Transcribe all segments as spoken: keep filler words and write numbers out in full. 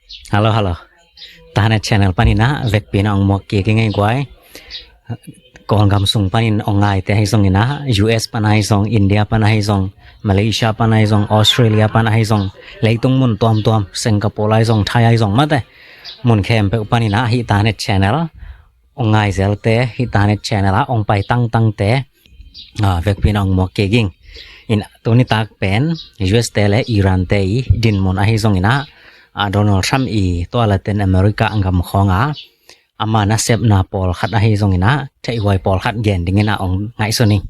Hello, hello. Tanet channel panin ah vekpi-in ah ong muak kik ing ei guai. Kawlgam sung panin ong ngaite ahi zongin ah, U S pan ahi zong, India pan ahi zong, Malaysia pan ahi zong, Australia pan ahi zong, leitung mun tuamtuam, Singapore ahi zong, Thai ahi zong, mate mun khempeuh panin ah hih Tanet channel ong ngai zelte, hih Tanet channel ah ong pai tangtangte, ah, vekpi-in ah ong muak kik ing. In tuni tak pen U S te le Iran te i dinmun ahi zongin ah, ah, Donald Trump i tua Latin America gam khawng ah ama nasepna pawlkhat ahi zongin ah theihhuai pawlkhat gen dingin ah ong ngaihsun ing.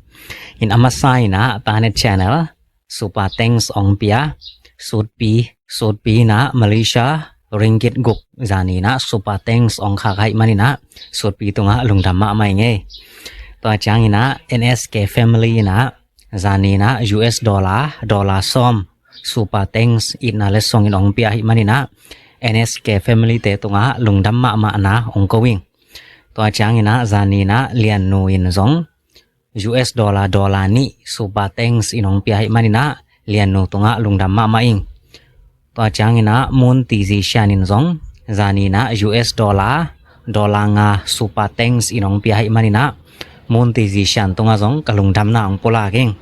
In a masa in ah Tanet channel super thanks ong pia, sutpi, sutpi in ah Malaysia ringgit guk zani in ah super thanks ong khak ahih manin ah sutpi tungah lungdam mahmah ing ei. Tua ciangin ah N S K family in ah zani in ah U S dollar, dollar sawm super thanks itna le songin ong pia ahih manin ah N S K family te tungah lungdam mahmahna ong ko ing. Tua ciangin ah zani in ah Liannu in zong U S dollar, dollar nih super thanks in ong pia ahih manin ah Liannu tungah lungdam mahmah ing. Tua ciangin ah Mun Tizi Sian in zong zani in ah U S dollar, dollar nga super thanks in ong pia ahih manin ah Mun Tizi Sian tungah zong ka lungdamna ong pulak ing.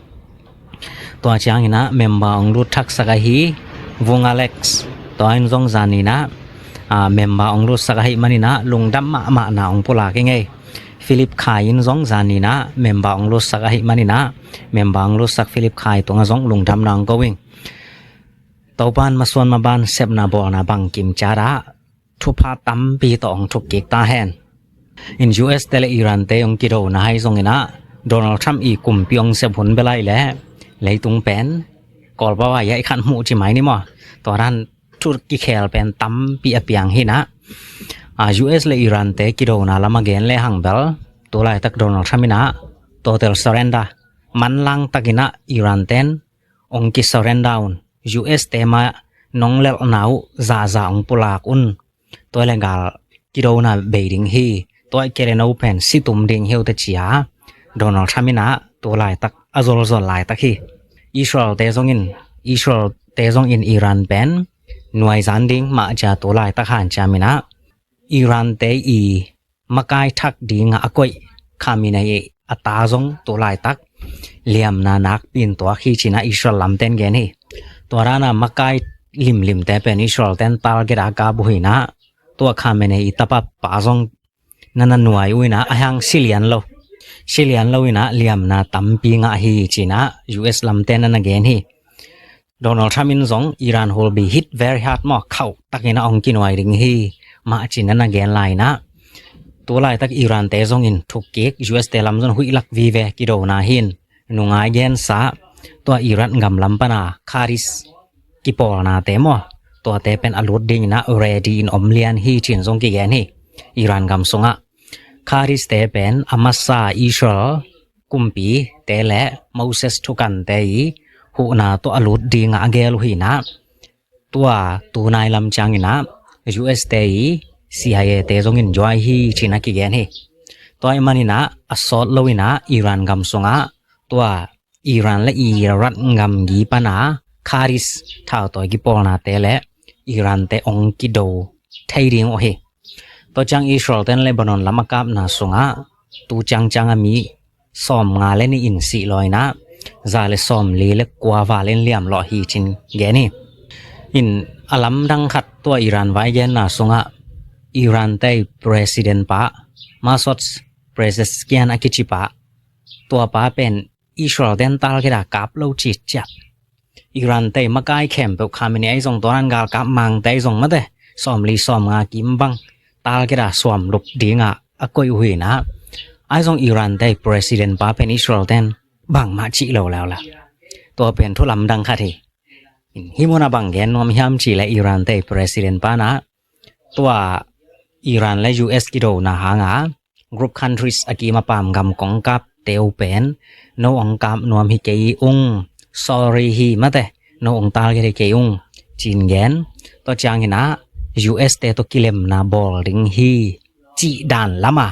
Tua ciangin ah member ong lut thaksak ahi Vung Alex, tua in zong zani in ah, ah, member ong lutsak ahih manin ah lungdam mahmahna ong pulak ing ei. Philip Khai in zong zani in ah member ong lutsak ahih manin ah member ong lutsak Philip Khai tungah zong lungdamna ong ko ing. Topa'n masuan maban sepna bawlna bangkim ciat ah thupha tampi tawh ong thuk kik ta hen. In U S te le Iran te ong kidona ahi zongin ah Donald Trump i kumpi ong sep hun bel ahih leh leitung pen Kawlpau ah i aih khat hmuh ci mai ni maw. Tua dan thu kikhel pen tampi a piang hi in ah, ah, U S le Iran te kidona lam a gen le hang bel tu laitak Donald Trump in ah total surrender, manlang takin ah Iran ten ong ki surrender un, U S te mah nong lelhna uh zaza ong pulak un, tua le gal kidona bei ding hi, tua i kele no pen si tum ding hi uh te ci a Donald Trump in ah tu laitak a zolzol laitak hi. Israel te zongin, Israel te zongin Iran pen nuaizan ding mah ci a tu laitak hanciam in ah Iran te i makai thak dingah a koih Khamenei a ta zong tu laitak liamna nakpi in tuak hi ci in ah Israel lamten gen hi. Tua dan a makai limlimte pen Israel ten target a kap uh hi in ah, tua Khamenei i tapa pa zong na na nuai uh in ah, a hang si lian lo, si lian lo in ah liamna tampi ngah hi ci in ah U S lamten na na gen hi. Donald Trump in zong Iran will be hit very hard maw, khauh takin ah ong kinuai ding hi mah ci in na na gen lai in ah, tu laitak Iran te zongin thuk kik, U S te lam zong huih lak vive kidona hi in, nungai gensa tua Iran gam lam pan a Kurdish kipawlnate maw, tuate pen a lut ding in ah ready in om lian hi ci in zong kigen hi. Iran gam sungah Kurdish te pen a masa Israel kumpite le Moses thukante i huhna tawh a lut dingah a gel uh hi in ah, tua tunai lam ciangin ah U S te i C I A te zongin zuai hi ci in ah kigen hi. Tua ahih manin ah a sawt lo in ah Iran gam sungah tua Iran le Iraq gamgi pan a Kurdish thautawi kipawlnate le Iran te ong kido thei ding uh hi. Tua ciang Israel ten Lebanon lam a kapna sungah tu ciangciang a mi sawmnga le nih in sih law in ah, za le sawmli le kua val in liam lawh hi ci in gen hi. In a lamdang khat tua Iran vai genna sungah Iran te i president pa, Masoud Pezeshkian a kici pa, tua pa pen Israel ten target a kap lo citciat, Iran te i makai khempeuh Khamenei ahi zong, tua dan galkap mangte ahi zong mate, sawmli sawmnga kim bang target a suam lup dingah a koih uh hi in ah, ahi zong Iran te i president pa pen Israel ten bangmah cih lo leuleu. Tua pen thu lamdang khat hi. Hih mun ah bang gen nuam hiam cih leh Iran te i president pa in ah tua Iran le U S kidona hang a group countries a kim a pamgam kong kapte uh pen no ong kap nuam hi kei ung, sorry hi mate, no ong target hi kei ung ci in gen. Tua ciangin ah U S te tawh kilemna bawl ding hi cih dan lam a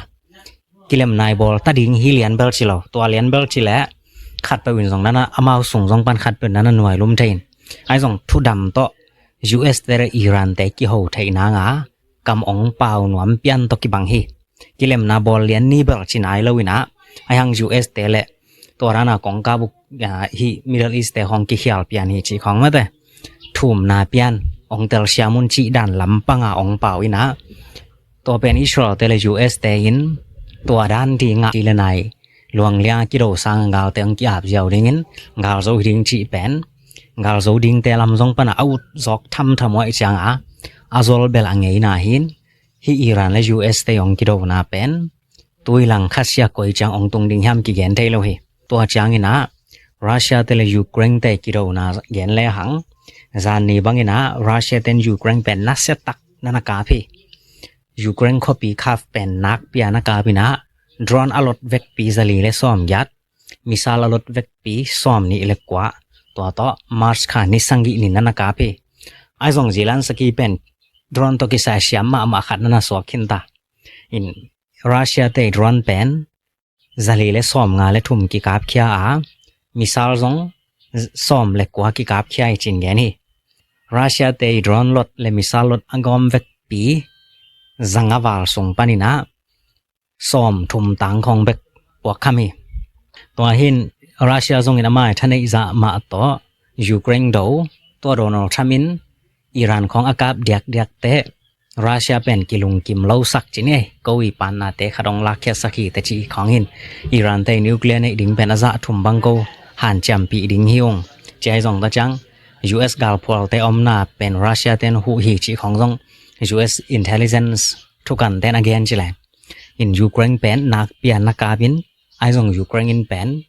kilemna i bawl ta ding hi lian bel ci lo. Tua lian bel ci leh khatpeuh in zong na na, amau sung zong pan khatpeuh na na nuai lum thei in, ahi zong thudam tawh U S te le Iran te kiho theih nanga kam ong pau nuam pian tawh kibang hi. Kilemna bawl lian ni bel ci nai lo inah, aihang U S te le tua dana kongkap uh, ah, hi Middle East te hong kikhial pian hi cih khong mate. Thumna pian ong telsiam un cih dan lampanga ong pau inah, tua pen Israel te le U S te in tua dan dingah ci le nai luanglia kido sang galte ong ki-ap ziau dingin, galzo hi ding cih pen, galzo dingte lam zong pana a ut zawk thamtham uh aih cianga a zol bel a ngeina hin, hi Iran le U S te ong kidona pen tui lang khasia koi ciang ong tung ding hiam kigen thei lo hi. Tua cianginah Russia te le Ukraine te kidona gen lehang, zan ni banginah Russia ten Ukraine pen nasia tak nana kap hi. Ukraine khuapi Kyiv pen nakpia na kap inah, drone a lot vekpi zali le sawm giat, missile a lot vekpi sawm nih le kua, tua tawh March kha ni sagih ni nana kap hi. Aizong Zelensky pen drone tawh kisai siam mahmah khat nana suak khinta. In Russia te drone pen zali le sawm nga le thum kikapkhia a, missile zong sawm le kua kikapkhia hi cin gen hi. Russia te drone lot le missile lot a gawm vekpi zanga val sung paninah sawm thum tang khong bek puakkham hi. Tua hin Russia zongin amai thaneih zah mah tawh Ukraine do, tua Donald Trump in Iran khong a kap diakdiak te Russia pen kilungkim lo sak ci ni, ko i panna te khat ong lakkhiat sak hi te ci khong hin, Iran te nuclear neih ding pen a zah thum bang ko hanciampih ding hi ung. Ci aizong ta ciang U S galphual te omna pen Russia ten huh hi ci khong zong U S intelligence thukan ten a gen ci le. In Ukraine pen nakpia na kap in, aizong Ukraine in pen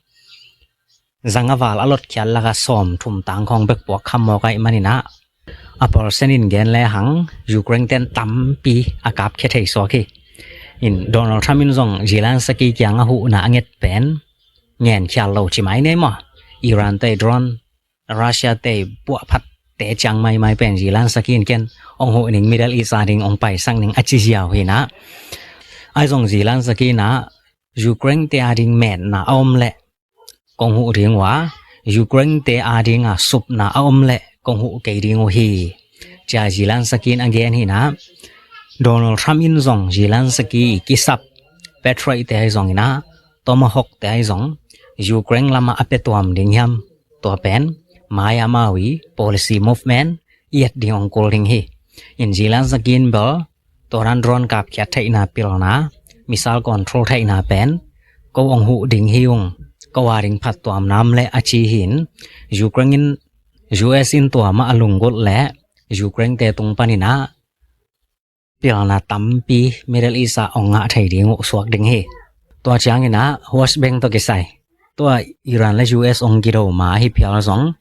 zanga val a lot khiat laka sawm thum tang khong bek puakkham mawk aih maninah, a percent in gen lehang Ukraine ten tampi a kapkhia thei suak hi. In Donald Trump in zong Zelensky kianga huhna a nget pen ngen khial lo ci mai nei maw? Iran te drone, Russia te puahphat te ciang maimai pen Zelensky in ken ong huh ning, Middle East a ding ong paisak ning a ci ziau hinah. Aizong Zelensky inah Ukraine te a ding metna a om leh kong huh ding uh a, Ukraine te a dinga supna a om leh kong huh kei ding uh hi, cia Zelensky in a gen hinah. Donald Trump in zong Zelensky kisap Patriot te aizong inah, Tomahawk te aizong Ukraine lama a pia tuam ding hiam? Tua pen mai amau i policy movement i et ding ong kul ding hi. In Zelensky in bel tua dan drone kapkhiat theihna pilna, missile control theihna pen ko ong huh ding hi ung, ko a ding phattuam nam le a ci hin. Ukraine in, U S in tua mah a lunggulh le Ukraine te tung paninah pilna tampi Middle East ah ong ngah thei ding uh suak ding hi. Tua cianginah West Bank tawh kisai, tua Iran le U S ong kido ma ahi phial zong,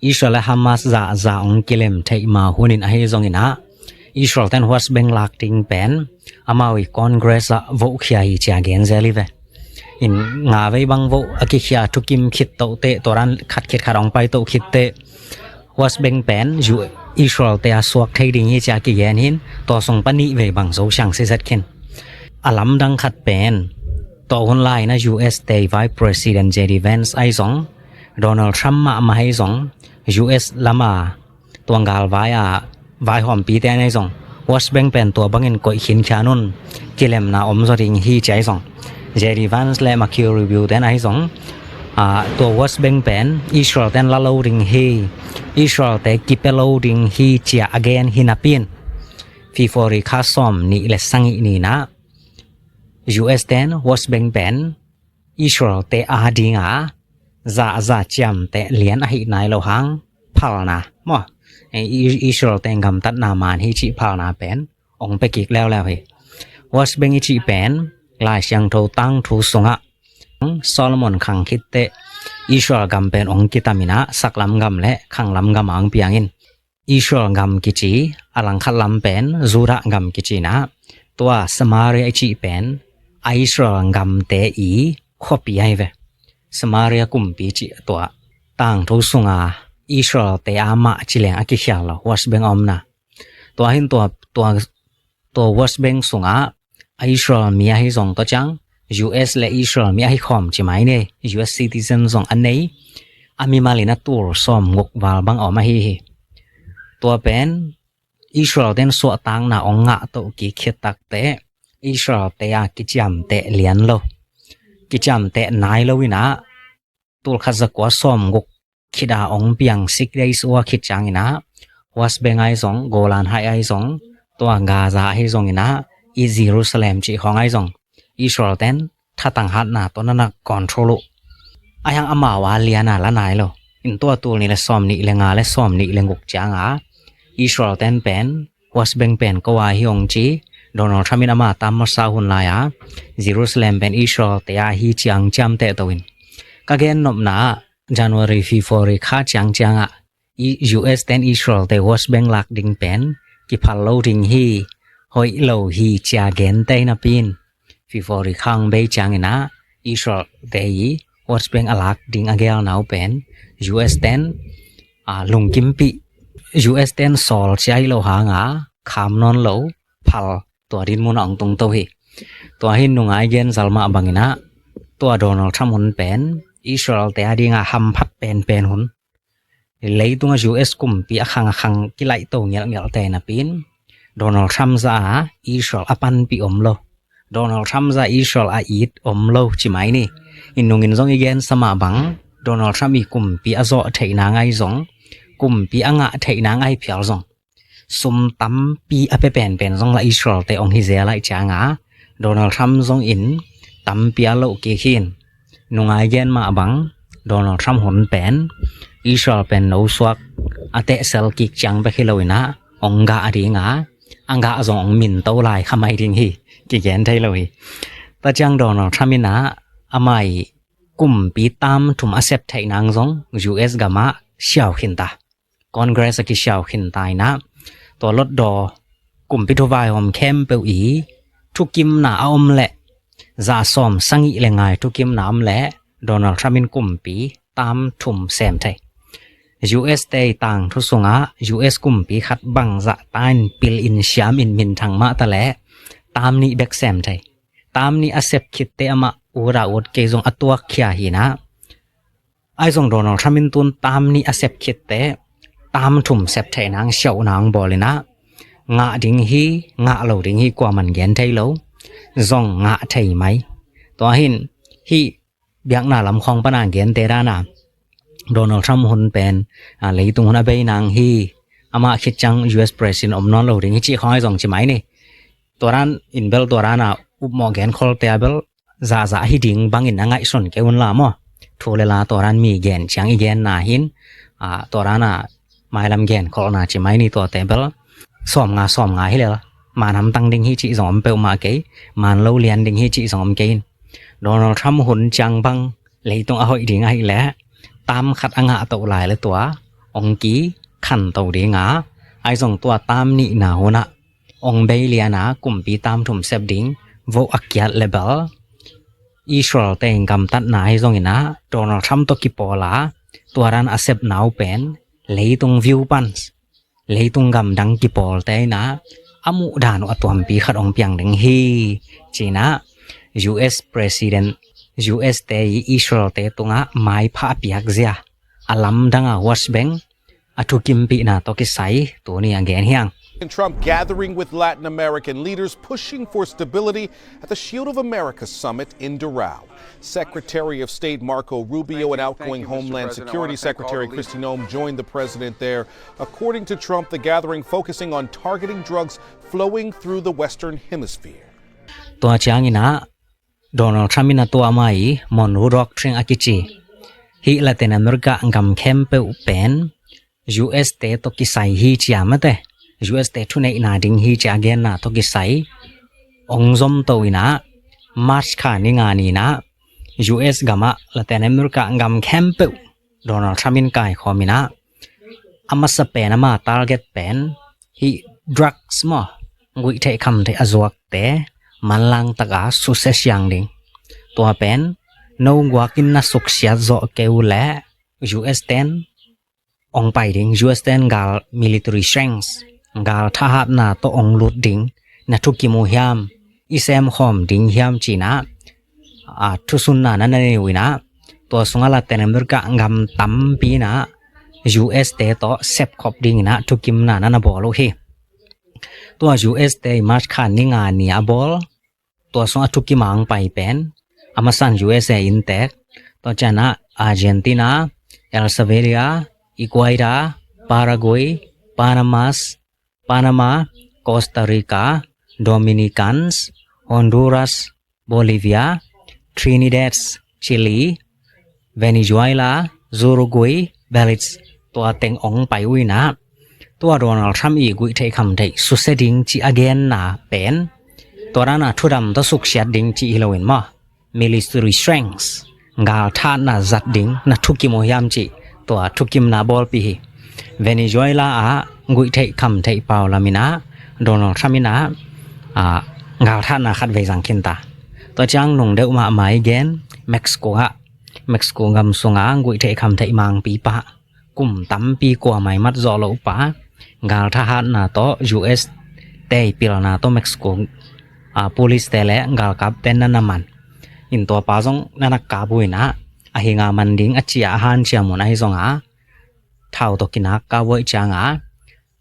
Israel le Hamas zahzah ong kilem theih ma hunin ahi zonginah, Israel ten West Bank lak ding pen amau i Congress ah vohkhia hi cia gen zel hi ve. In nga vei bang voh a kikhia thukim khit tohte, tua dan khat khit khat ong pai toh khitte, West Bank pen U-, Israel te a suak thei ding hi cia kigen hin, tua sung panih vei bang zo siang sisat khin. A lamdang khat pen, tua hun lai na U S te Vice President J D Vance ahi zong, Donald Trump mahmah ahi zong, U S lama tuang galvai a vaihawmpite ahi zong, West Bank pen tua bangin koih khin khian un, kilemna om zaw ding hi cia ahi zong, J D Vance le Marco Rubio ten ahi zong, ah, tua West Bank pen Israel ten la lo ding hi, Israel te kipia lo ding hi cia a gen hi napi in, February kha sawm nih le sagih ni na U S ten West Bank pen Israel te a dinga zahzah ciamteh lian ahi nai lo hang phalna maw, eh, I-, Israel te gamtatna man hi cih phalna pen ong pia kik leuleu hi. West Bank i cih pen Lai Siangtho tangthu sungah Solomon khang khitteh Israel gam pen ong kitam inah saklam gam le khanglam gam a ong piang in, Israel gam kici, a langkhat lam pen Judah gam kici inah, tua Samaria i cih pen a Israel gamte i khuapi ahi ve. Samaria kumpi cih tua tangthu sunga Israel te a mah ci leng a kikhial lo West Bank a omna. Tua hin tua, tua, tua West Bank sungah a Israel mi ahi zong tawh ciang, U S le Israel mi ahi khawm ci mai ni, U S citizen zong a nei, a mimal in a tul sawm nguk val bang a om ahi hi. Tua pen Israel ten suahtakna ong ngah toh kik khit takte Israel te a kiciamteh lian lo, kiciamteh nai lo inah tulkhat zakua sawmguk khit a ong piang six days ua khit ciang inah West Bank ahi zong, Golan Heights ahi zong, tua Gaza ahi zong inah i Jerusalem cih khawng ahi zong Israel ten thatang hatna tawh na na control uh. Ahi hang amau a lian a la nai lo. In tua tul nih le sawmnih le nga le sawmnih le guk ciang a Israel ten pen West Bank pen ko a hi ong ci, Donald Trump in ama tam masa hun lai a Jerusalem pen Israel te a hi ciang ciamteh to in. Ka gen nopna ah January, February kha ciang ciang ah i U S ten Israel te West Bank lak ding pen kiphal lo ding hi, hoih lo hi cia gen tei napi in February kha ong bei ciang inah Israel te i West Bank a lak ding a gelna uh pen U S ten a lungkimpih, U S ten sawl cia hi lo hang a kham nawn lo phal tua dinmun ah ong tung to hi. Tua hi nungai gen zal mah bang inah tua Donald Trump hun pen Israel te a ding a hamphat penpen hun. Leitung a U S kumpi a khang a khang kilaih to ngelhngelh te napi in Donald Trump zah a Israel a panpih om lo, Donald Trump zah a Israel a it om lo ci mai ni. In nung in zong i gensa mah bang Donald Trump i kumpi a zawh theih nang ahi zong, kumpi a ngah theih nang ahi phial zong sum tampi a pia penpen zong la Israel te ong hi zel aih ciang a Donald Trump zong in tampi a loh kik hi in. Nungai gen mah bang Donald Trump hun pen Israel pen no suak a tehsel kik ciang bek hi lo inah ong gah ding a, a gah zong ong min to lai kha mai ding hi kigen thei lo hi. Tua ciang Donald Trump inah ama i kumpi tam thum a sep theih nang zong U S gam ah siau khin ta, Congress a kisiau khin ta inah tua lotdaw kumpi thuvaihawm khempeuh i thukimna a om leh, za sawm sagih le nga i thukimna a om leh Donald Trump in kumpi tam thum sem thei. U S te i tangthu sungah U S kumpi khat bangzah ta in pil in siam in minthang mah ta leh tam nih bek sem thei. Tam nih a sep khitte amah ut a ut kei zong a tuakkhia hi inah, ahi zong Donald Trump in tun tam nih a sep khitte tam thum sep theih nang siauhna ong bawl inah, ngah ding hi, ngah lo ding hi, kuaman gen thei lo, zong ngah thei mai. Tua hi in hih biakna lam khawng pan a gente dan a Donald Trump hun pen a leitung hun a bei nang hi, amah khit ciang U S president om nawn lo ding hi cih khawng ahi zong ci mai ni. Tua dan in bel tua dan a upmawh genkholte a bel zahzah hi ding bangin a ngaihsun kei un la maw. Thu le la tua dan mi gen ciang i genna hi in, a, tua dan a mailam genkholhna ci mai ni tuate bel sawmnga sawmnga hi lel. Man hamtang ding hi cih zong om peuhmah kei, man lo lian ding hi cih zong om kei in. Donald Trump hun ciang bang leitung a hoih ding ahih leh tam khat a ngah toh lai le tua ong kikhanto ding a, ahi zong tua tam nihna hun ah ong bei lian a kumpi tam thum sep ding vote a kiat le bel Israel te in gamtatna ahi zong inah Donald Trump tawh kipawl a tua dan a sepna uh pen leitung view pan, leitung gamdang kipawlte inah a muh dan uh a tuampi khat ong piang ding hi ci inah U S president, U S te i Israel te tungah maipha a piak zia a lamdang a West Bank a thukimpihna tawh kisai tuni a gen hi hang. Trump gathering with Latin American leaders pushing for stability at the Shield of America Summit in Doral. Secretary of State Marco Rubio and outgoing Homeland Security Secretary Kristi Noem joined the president there. According to Trump, the gathering focusing on targeting drugs flowing through the Western Hemisphere. Tua ciang inah Donald Trump in a tua ama i Monroe Doctrine a kici hih Latin America gam khempeuh pen U S te tawh kisai hi cia mate, U S te thuneihna ding hi cia genna tawh kisai ong zom to inah March kha ni nga ni inah U S gam ah Latin America gam khempeuh Donald Trump in kaikhawm inah a masa pen ama target pen hih drugs maw, guih theih kham theih a zuakte manlang taka susia siang ding. Tua pen no guak in na suksiat zawh kei uh leh U S ten ong pai ding, U S ten gal military strength, gal thahatna tawh ong lut ding, na thukim uh hiam, i semkhawm ding hiam ci inah a thusunna na nei uh inah tua sungah Latin America gam tampi inah U S te tawh sepkhop dingin ah thukimna na na bawl uh hi. Tua U S te i March kha ni nga ni a bawl, tua sung a thukim a hong pai pen a masan U S A inntek, tua ciangin ah Argentina, El Salvador, Ecuador, Paraguay, Panama, Panama, Costa Rica, Dominicans, Honduras, Bolivia, Trinidad, Chile, Venezuela, Uruguay, Belize, tua teng hong pai uh in ah, tua Donald Trump i guihtheih khamtheih susia ding cih a genna pen, tua dan a thudam tawh suksiat ding cih hi loin maw, military strength, galthatna zat ding na thukim uh hiam cih tua thukimna bawlpih hi. Venezuela ah guihtheih khamtheih pau lamin ah Donald Trump in ah, ah, galthatna khat vei zang khin ta. Tua ciang nung deuh mahmah i gen Mexico ah, Mexico gam sungah guihtheih khamtheih mangpipa, kum tampi kua maimat zawh loh pa, galthahatna tawh U S te i pilna tawh Mexico, ah, police te le galkapte na na man. In tua pa zong na na kap uh in ah, a hi nga man ding a cia a hanciam un ahi zong a, thau tawh kinak kap uh ahih ciang a,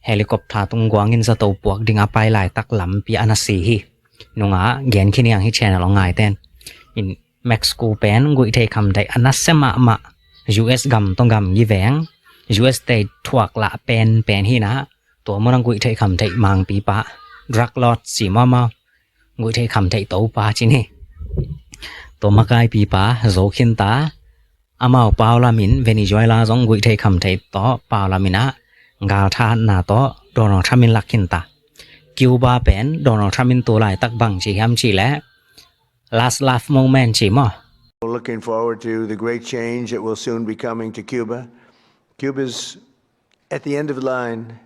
helicopter tung guangin zato puak ding a pai laitak lampi a na si hi. Nungah gen khin hiang hi channel hong ngaite'n. In Mexico pen guihtheih khamtheih a nasia mahmah, U S gam tawh gam kiveng, U S te thuak lah penpen hi in ah, tua mun a guihtheih khamtheih mangpipa, drug lord ci mahmah, guihtheih khamtheih topa ci ni. Tua makaipipa zo khin ta, amau pau lamin Venezuela zong guihtheih khamtheih tawh pau lamin ah galthahatna tawh Donald Trump in lak khin ta. Cuba pen Donald Trump in tu laitak bang ci hiam cih leh, last laugh moment ci maw. Looking forward to the great change that will soon be coming to Cuba. Cuba's at the end of the line.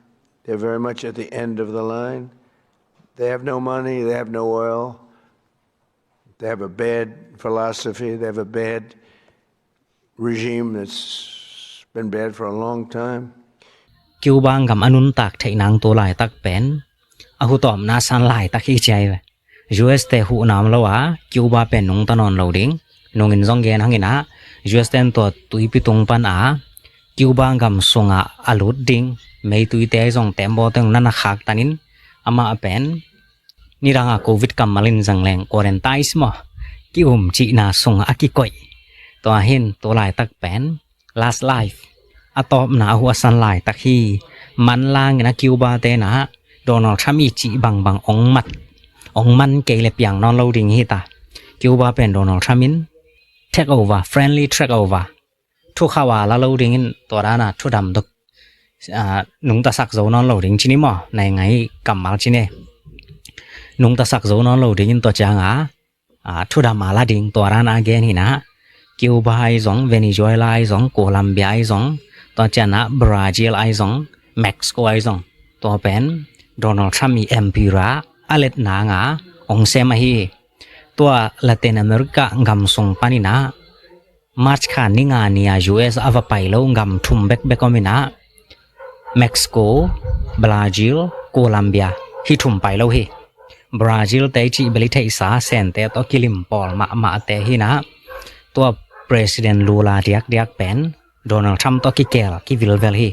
They're very much at the end of the line. They have no money, they have no oil. They have a bad philosophy, they have a bad regime that's been bad for a long time. Cuba gam a nuntak theih nang tu laitak pen a hutawpna san laitak hi ci ahi ve. U S te huhna om lo a, Cuba pen nungta nawn lo ding. Nungin zong gen hang in ah, U S te'n tua tuipi tung pan a Cuba gam sungah a lut ding meituite ahi zong tembaw teng na na khaktan in, amah pen nidang a Covid kammal in zang leng quarantine maw, ki-um cihna sungah a kikoih. Tua hi in tu laitak pen last life, a tawpna a huh a san laitak hi. Manlang in a Cuba te'n ah Donald Trump i cih bangbang ong mat, ong man kei le piang nawn lo ding hi ta. Cuba pen Donald Trump in take over, friendly take over, thukhauh a la lo dingin tua dan a thudam tuk, ah, nungtasak zo nawn lo ding ci ni maw, nai ngai kammal ci ni. Nungtasak zo nawn lo dingin tua ciang a, ah, thudam a la ding tua dan a gen hi in ah, Cuba ahi zong, Venezuela ahi zong, Colombia ahi zong, tua ciang a Brazil ahi zong, Mexico ahi zong, tua pen Donald Trump i empire a let nang a ong sem ahi hi. Tua Latin America gam sung pan in ah March kha ni nga ni a U S a va pai lo gam thum bekbek om in ah, Mexico, Brazil, Colombia, hih thum pai lo hi. Brazil te i cih bel i theihsa Sente tawh kilim pawl mahmahte hi in ah, tua President Lula diakdiak pen Donald Trump tawh kikel kivilvel hi.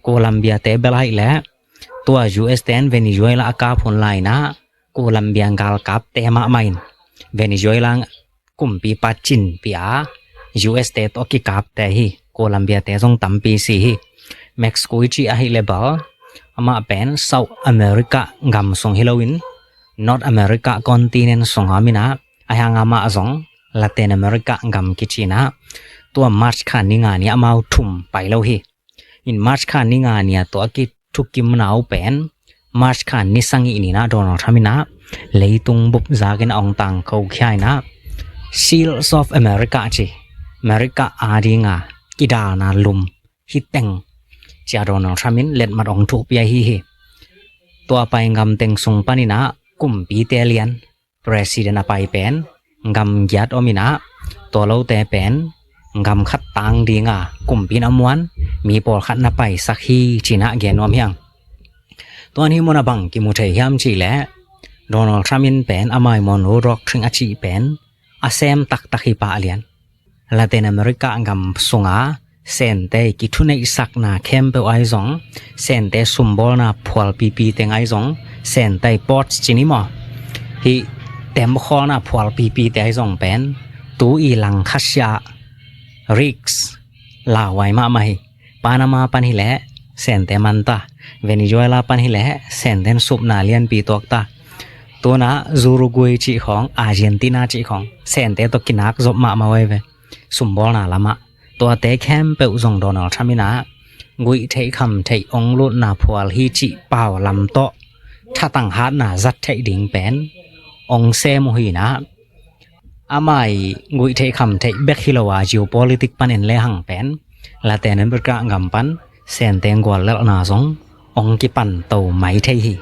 Colombia te bel ahih leh tua U S te'n Venezuela a kap hun lai in ah Colombia galkapte mahmah in Venezuela kumpipa cinpih a U S te tawh kikapte hi. Colombia te zong tampi si hi. Mexico i cih ahih leh bel amah pen South America gam sung hi loin North America continent sung a om in ah, ahi hang amah zong Latin America gam kici in ah, tua March kha ni nga ni amau thum pai lo hi. In March kha ni nga ni a tua a kithukimna uh pen March kha ni sagih ni in ah Donald Trump in ah leitung bup zakin a ong tangko khia in ah, Seals of America ci, America a ding a kidalna lum hi teng ci a Donald Trump in letmat ong thuhpih ahi hi. Tua pai gam teng sung pan in ah kumpite lian President a pai pen gam giat om in ah, tua lote pen gam khat tang ding a kumpi in a muan mi pawlkhat na paisak hi ci in ah gen nuam hi hang. Tua in hih mun a bang kimu thei hiam cih leh, Donald Trump in pen a Monroe Doctrine a cih pen a sem taktak hi pah lian. Latin America gam sung a Sente i kithuneihsakna khempeuh ahi zong, Sente sumbawlna phualpipi teng ahi zong, Sente i ports ci ni maw, hih temkhawlna phualpipi te ahi zong pen tu i langkhasia risk lauhuai mahmah hi. Panama pan hileh Sente manta, Venezuela pan hileh Senten supna lianpi tuakta. Tuna Uruguay cih khawng, Argentina cih khawng Sente tawh kinak zop mahmah uh ahi ve, sumbawlna lamah. Tuate khempeuh zong Donald Trump in ah guihtheih khamtheih ong lutna phual hi cih pau lam tawh thatang hatna zat theih ding pen ong sem uh hi in ah, ama i guihtheih khamtheih bek hi lo a, geopolitic pan en lehang pen Latin America gam pan Sente guallelhna zong ong kipan to mai thei hi.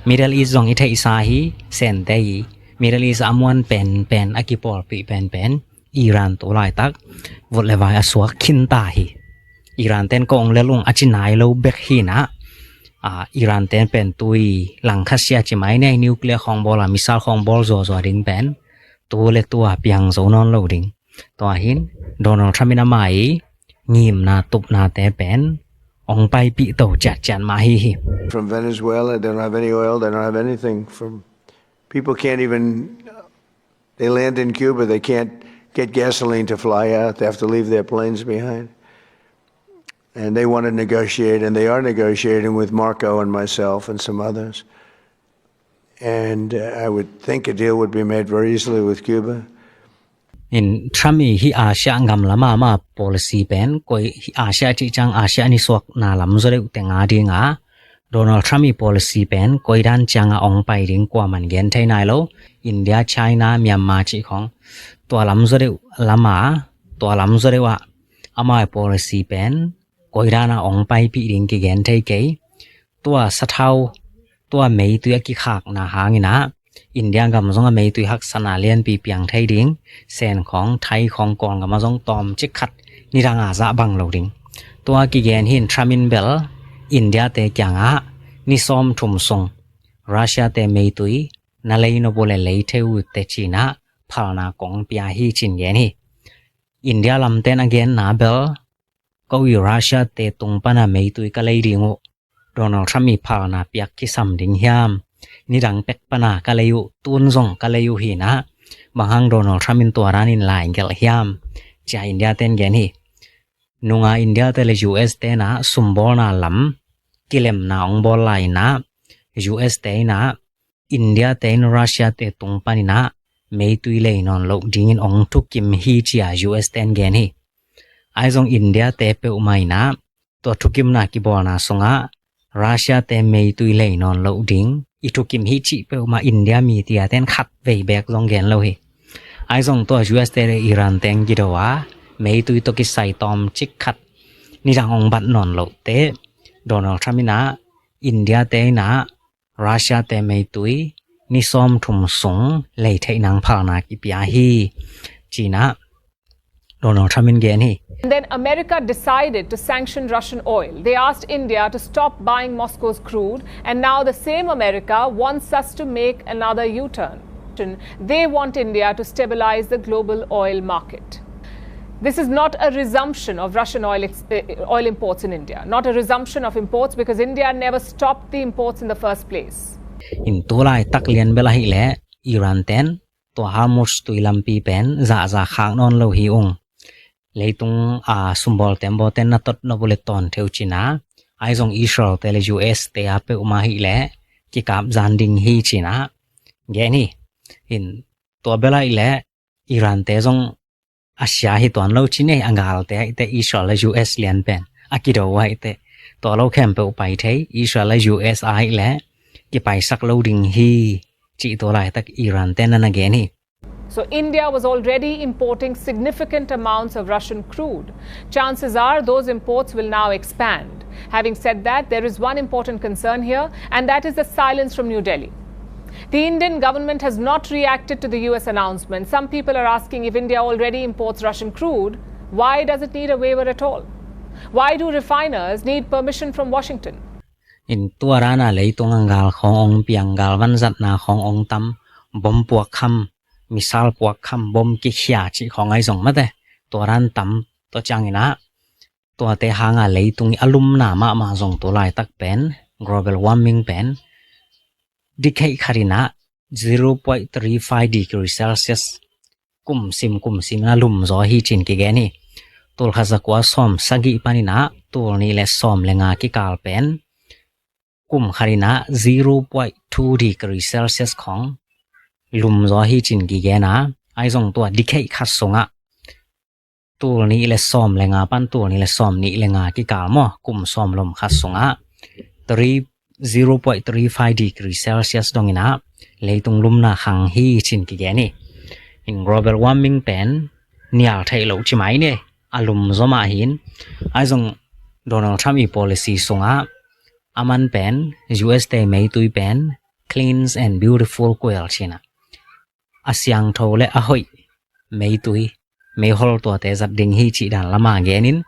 Middle East zong i theihsa hi. Sente i Middle East a muan penpen, a kipawlpih penpen Iran tu laitak vut le vai a suak khinta hi. Iran ten ko ong lel ung a ci nai lo bek hi in ah, Iran ten pen tu i langkhasia ci mai ni, nuclear khawng bawl a, missile khawng bawl zuazua ding pen tu le tu a piang zo nawn lo ding. Tua hin Donald Trump in ama i ngimna tupnate pen ong paipih to ciatciat mah hi hi. From Venezuela, they don't have any oil, they don't have anything. From people can't even, they land in Cuba, they can't get gasoline to fly out. They have to leave their planes behind. And they want to negotiate, and they are negotiating with Marco and myself and some others. And uh, I would think a deal would be made very easily with Cuba. In Trump i hih Asia gam lama ama policy pen koi, hih Asia cih ciang Asia nisuakna lam zaw deuh teng a dinga Donald Trump i policy pen koi dan cianga ong pai ding kuaman gen thei nai lo. India, China, Myanmar cih khawng tua lam zaw deuh lama, tua lam zaw deuh ah ama i policy pen koi dana ong paipih ding kigen thei kei. Tua sathau, tua meitui a kikhakna hangin ah India gam zong a meitui haksatna lianpi piang thei ding. Sen khawng, Thai khawng, Kawl gam ah zong tawmcik khat nidang a zah bang lo ding. Tua kigen hin Trump in bel India te kiangah ni sawmthum sung Russia te meitui na lei nop uh le lei thei uh teh ci-in ah phalna kong pia hi ci-in gen hi. India lamten a genna bel ko i Russia te tung pana meitui ka lei ding uh, Donald Trump i phalna piak kisam ding hiam? Nidang pek pana ka lei uh, tun zong ka lei uh hi in ah, bang hang Donald Trump in tua danin lai gelh hiam? Ci-a India ten gen hi. Nunga India te le U S te in ah sumbawlna lam kilemna ong bawl lai in ah, U S te in ah India te in Russia te tung panin ah meitui lei nawn loh dingin ong thukim hi ci-a U S ten gen hi. Ahi zong India te peuhmah in ah tua thukimna kibawlna sungah Russia te meitui lei nawn loh ding i thukim hi cih peuhmah India media ten khat vei beek zong gen lo hi. Ahi zong tua U S te le Iran teng kido a meitui tawh kisai tawmcik khat nidang ong bat nawn loh teh Donald Trump in ah India te in ah Russia te meitui ni sawmthum sung lei theih nang phalna kipia hi ci-in ah Donald Trump in gen hi. And then America decided to sanction Russian oil. They asked India to stop buying Moscow's crude, and now the same America wants us to make another U-turn. They want India to stabilize the global oil market. This is not a resumption of Russian oil, ex- uh, oil imports in India, not a resumption of imports, because India never stopped the imports in the first place. In tu laitak lian bel ahih leh Iran ten tua Hormuz tui lampi pen zahzah khak nawn lo hi ung. Leitung a sumbawl tembaw ten na tot nop uh le tawn thei uh ci-in ah, ahi zong Israel te le U S te a peuhmah ahih leh kikap zan ding hi ci-in ah gen hi. In tua bel ahih leh Iran te zong a sia hi tuan lo ci-in, a galte ahih teh Israel le U S lian pen a kido uh ahih teh tua lo khempeuh pai thei. Israel le U S ahih leh kipaisak lo ding hi cih tua laitak Iran ten na na gen hi. So India was already importing significant amounts of Russian crude. Chances are those imports will now expand. Having said that, there is one important concern here, and that is the silence from New Delhi. The Indian government has not reacted to the U S announcement. Some people are asking, if India already imports Russian crude, why does it need a waiver at all? Why do refiners need permission from Washington? In tua dan a leitung a gal khawng ong piang, galvan zatna khawng ong tam, bom puak kham, missile puak kham, bom kikhia cih khawng ahi zong mate, tua dan tam, tua ciangin ah Tuate hanga leitung i a lumna mahmah zong tu laitak pen global warming pen decade khat inah zero point three five degree Celsius kumsim kumsim na lum zaw hi cin kigen hi. Tul khat za kua sawm sagih paninah tul nih le sawm le nga kikal pen kum khat inah zero point two degree Celsius khong lum zaw hi cin kigen a, ai zong tua decade khat sungah tul nih le sawm le nga pan tul nih le sawm nih le nga kikal maw, kum sawm lom khat sungah three, zero point three five degree Celsius dong inah leitung lumna khang hi cin kigen hi. In global warming pen nial theih loh ci mai ni, a lum zaw mah hin. Ai zong Donald Trump i policy sungah a man pen U S te meitui pen clean and beautiful coal cinah a siangtho le a hoih meitui, meihol tuate zat ding hi cih dan lama genin,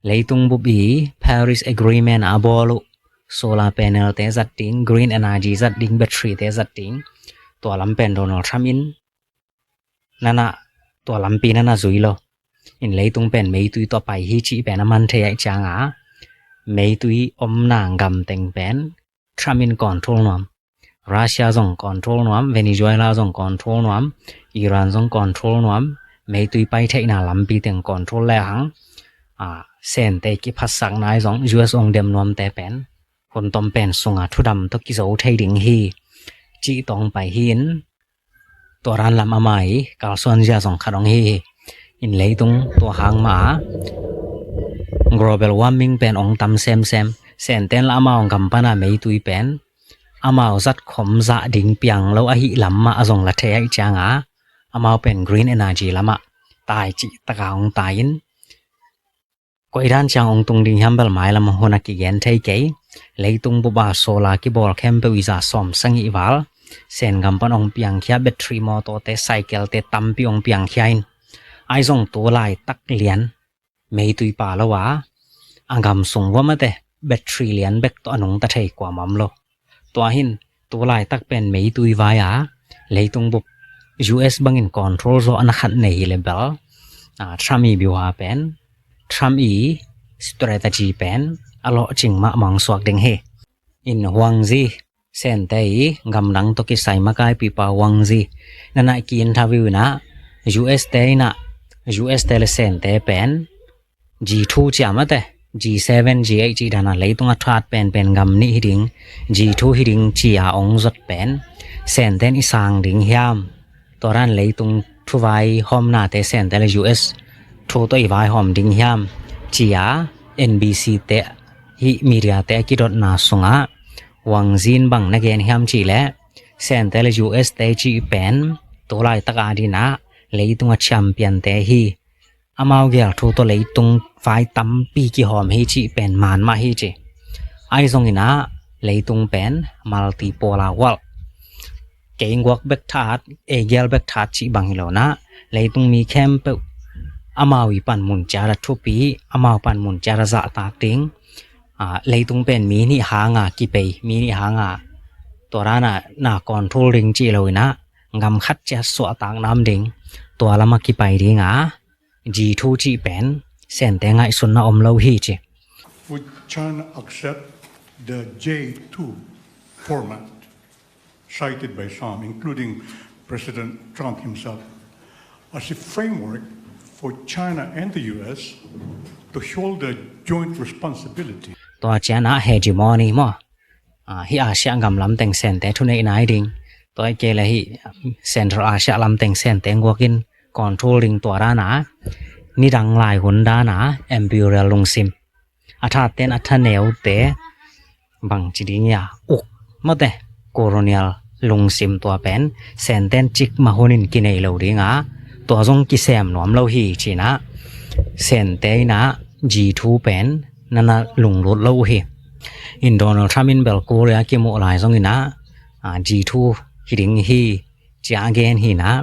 leitung bup i Paris Agreement a bawl uh solar panel te zat ding, green energy zat ding, battery te zat ding, tua lam pen Donald Trump in nana, tua lampi nana zui lo. In leitung pen meitui tua pai hi cih pen a man thei aih cianga meitui omna gam teng pen Trump in control nuam. Russia zong control nuam, Venezuela zong control nuam, Iran zong control nuam, meitui pai theihna lampi teng control le hang, a, sente kiphatsak nai zong U S ong dem nuamte pen hun tom pen sunga thudam tawh kizo thei ding hi cih tawng pai hi in, tua ran lam ama i kalsuan zia zong khat ong hi hi. In leitung tua hang ma a global warming pen ong tam semsem, senten la ama ong gam pana meitui pen amau zat khom zah ding piang lo ahi lam mah a zong la thei aih cianga amau pen green energy lamah tai cih taka ong tai in, koi dan ciang ong tung ding hiam bel mailam hun a kigen thei kei. Leitung bup a solar kibawl khempeuh i za sawm sagih val sen gam pan ong piangkhia, battery motor te, cycle te tampi ong piangkhia in, ai zong tu laitak lian meitui pa lo a, a gam sung vua mate battery lian bek tawh a nungta thei kuamah om lo. Tua hin tu laitak pen meitui vai a leitung bup U S bangin control zaw a na khat nei hi le bel, a, Trump i biuha pen, Trump i strategy pen a lawhcing mahmah ong suak ding hi. In Wang Yi, sente i gamdang tawh kisai makaipipa Wang Yi nana ki interview inah U S te inah, U S te le sente pen G two cia mate, G seven, G eight cih dana leitung a that penpen gam nih hi ding, G two hi ding cia ong zot pen senten i sang ding hiam, tua dan leitung thu vaihawmnate sente le U S thu tawh i vaihawm ding hiam cia N B C te hih media te a kidotna sungah Wang Yi in bang na gen hiam cih leh, sente le U S te cih pen tu laitak a dinah leitung a champion te hi. Amau gel thu tawh leitung vai tampi kihawm hi cih pen man mah hi ci. Ai zong inah leitung pen multipolar world, kei guak bek that, ei gel bek that cih bang hi lo inah, leitung mi khempeuh amau i panmun ciat a thupi, amau panmun ciat a zahtak ding, a, leitung pen mi nih hanga kipei, mi nih hanga tua dana na control ding cih lo inah, gam khat ciat suahtak nam ding, tua lama kipai dinga G two cih pen sente ngaihsunna om lo hi ci. Would China accept the G two format cited by some, including President Trump himself, as a framework for China and the U S to shoulder joint responsibility? Tua cianah hegemony maw? A, hih Asia gam lamteng sente thuneihna hi ding. Tua hi kei le hih Central Asia lamteng sente guakin control ding tua dana, nidang lai hun dana imperial lungsim, a thatten a thaneute bangci ding ia uk mawte, colonial lungsim tua pen senten cikmah hunin kinei lo dinga, tua zong kisem nuam lo hi cinah, sente inah G two pen nana lunglut lo uh hi. In Donald Trump in bel Korea kimuh lai zong inah, a, G two hi ding hi cia a gen hinah,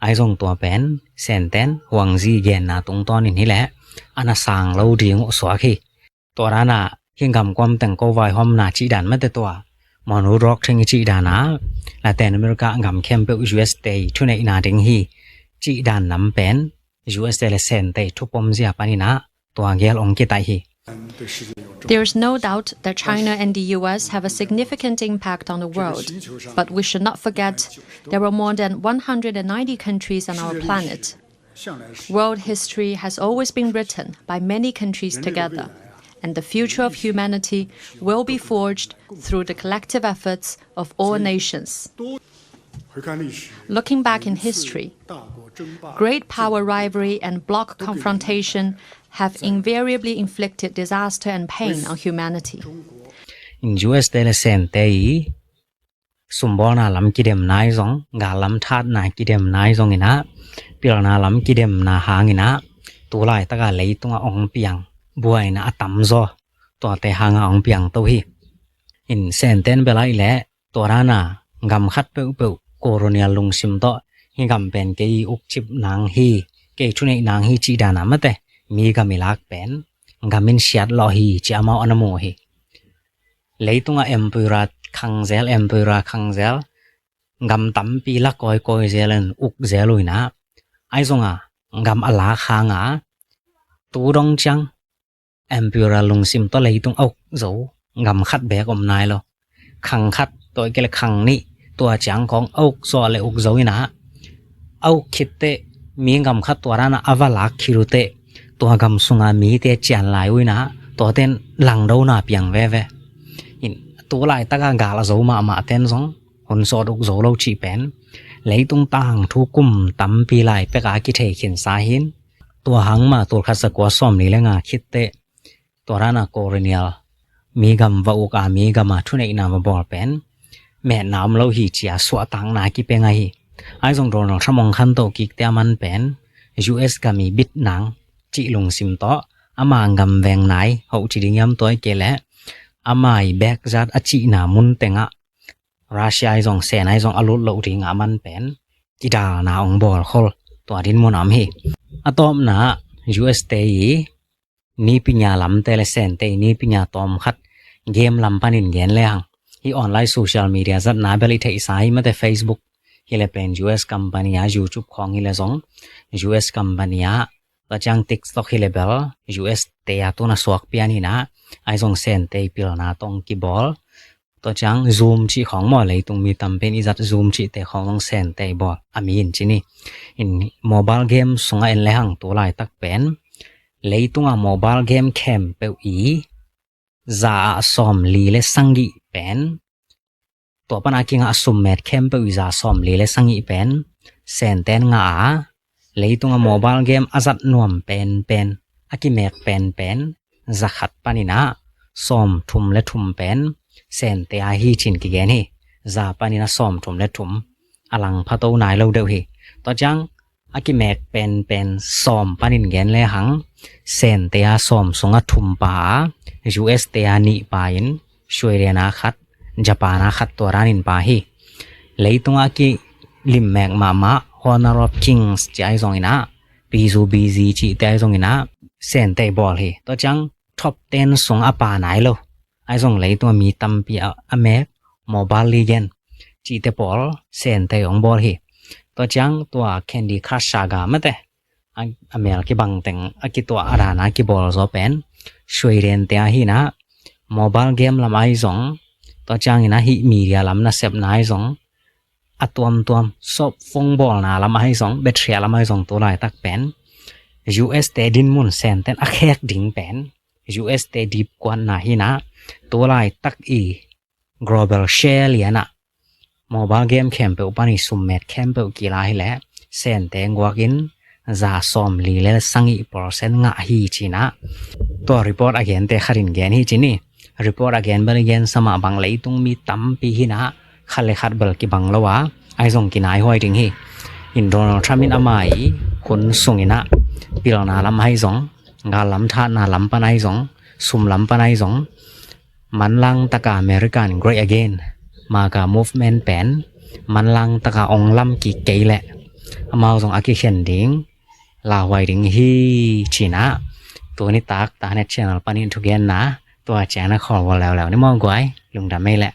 ai zong tua pen senten Wang Yi genna tungtawnin hileh a na sang lo ding uh suak hi. Tua dana hih gam kuam teng ko vaihawmna cih dan mate tua Monroe Doctrine i cih dana Latin America gam khempeuh U S te i thuneihna ding hi cih dan nam pen U S te le sente i thupom zia paninah Tua gel ong kitai hi. There is no doubt that China and the U S have a significant impact on the world, but we should not forget there are more than one hundred and ninety countries on our planet. World history has always been written by many countries together, and the future of humanity will be forged through the collective efforts of all nations. Looking back in history, great power rivalry and bloc confrontation have invariably inflicted disaster and pain on humanity. In U S te le Sente i sumbawlna lam kidemna i zong, gal lam thatna kidemna i zong inah, pilna lam kidemna hang inah, tu laitaka leitunga ong piang buaina a tamzaw, tuate hanga ong piang to hi. In Senten bel aih leh, tua dana gam khat peuhpeuh colonial lungsim tawh, hih gam pen kei ukcip nang hi, kei thuneih nang hi cih dana mate, mi gam i lak pen gam in siat lawh hi ci amau a na mu hi. Leitunga emperor khangzel, emperor khangzel, gam tampi la kawikawi zel in uk zel uh inah, ahi zonga gam a lak hanga tu dong ciang emperor lungsim tawh leitung a uk zo gam khat beek om nai lo. Khang khat, tua i kei le khang nih, tua ciang khawng a uk zawh le uk zo inah, a uk khitteh mi gam khat tua dana a va lak khit uhteh, tua gam sunga mite cian lai uh inah, tuaten langdona piang veve. In tu laitaka gal a zo mahmah ten zong hun sawt uk zo lo cih pen leitung tangthu kum tampi lai peka kithei khinsa hin. Tua hang mah tulkhat zakua sawmli le nga khitteh, tua dana colonial mi gam va uka, mi gama thuneihna va bawl pen metna om lo hi cia suahtakna kipia ngah hi. Ahi zong Donald Trump ong khantoh kikte a man pen U S gam i bit nang cih lungsim tawh, ama gam veng nai hoh ci ding hiam, tua i kei leh ama i bekzat a cihna mun tengah Russia i zong, Sena i zong a lut loh dingah a man pen kidalna ong bawl khol, tua dinmun a om hi. A tawpna U S te i nipinya lamte le Sente i nipinya tawm khat game lam panin gen le hang, hih online social media zatna bel i theihsa hi mate, Facebook hi le pen U S company a, YouTube khawng hi le zong U S company a, tua ciang TikTok hi le bel U S te a tuna suak pian hi inah, ahi zong Sente i pilna tawh ong kibawl. Tua ciang Zoom cih khawng maw, leitung mi tampi in i zat Zoom cihte khawng zong Sente i bawl a mi in ci ni. In mobile game sungah en le hang tu laitak pen leitunga mobile game khempeuh i za ah sawmli le sagih pen, tua pana kingah a summet khempeuh i za sawmli le sagih pen Senten ngah a, leitunga mobile game a zat nuam penpen, a kimek penpen za khat paninah sawmthum le thum pen Sente a hi cin kigen hi. Za paninah sawmthum le thum a langpha to nai lo deuh hi. Tua ciang a kimek penpen sawm panin gen le hang, Sente a sawm sunga thum pa a, U S te a nih pa in, Sweden a khat, Japan a khat, tua danin pa hi. Leitunga a kilimmek mahmah Honor of Kings ci ahi zonginah, P U B G cihte ahi zonginah Sente bawl hi. Tua ciang top ten sung a pa nai lo, ahi zong leitunga mi tampi a, a mek Mobile Legend cihte pawl Sente hong bawl hi. Tua ciang tua Candy Crush Saga mate, a, a mel kibang teng a kituah a dana kibawl zaw pen Sweden te ahi inah, mobile game lam ahi zong, tua cianginah hih media lam nasepna ahi zong, a tuamtuam soap phone bawlna lam ahi zong, battery lam ahi zong, tu laitak pen U S te dinmun Senten a khek ding pen U S te dipkuatna hi inah, tu laitak i global share lianah mobile game khempeuh pan i summet khempeuh kila hileh Sente guakin za sawmli le sagih percent ngah hi cinah, tua report a gente khatin gen hi cin hi. Report a gen bel i gen sa mah bang leitung mi tampi hi inah, khat le khat bel kibang lo a, ahi zong kinaihuai ding hi. In Donald Trump in ama i hun sunginah pilna lam ahi zong, gal lam thatna lam pan ahi zong, sum lam pan ahi zong, manlang taka American Great Again, MAGA movement pen manlang taka ong lam kik kei leh amau zong a kikhen ding lauhuai ding hi cinah, tuni tak Tahanet channel panin thugenna tua ciang na khawlbawl leuleu ni maw guai, lungdam ei leh.